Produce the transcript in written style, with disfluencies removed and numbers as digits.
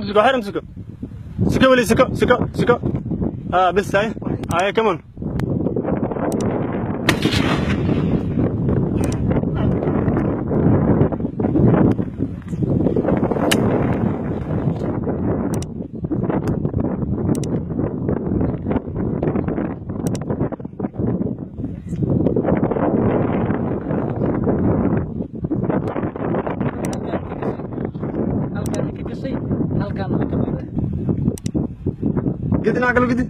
Suko, waxyar inta suko. Suko weli, suko, suko, suko. Ah, bes, hay hay, come on. Halkaan ka gashay, halkaan ka baxday. Gedi, dhinaca kale gedi.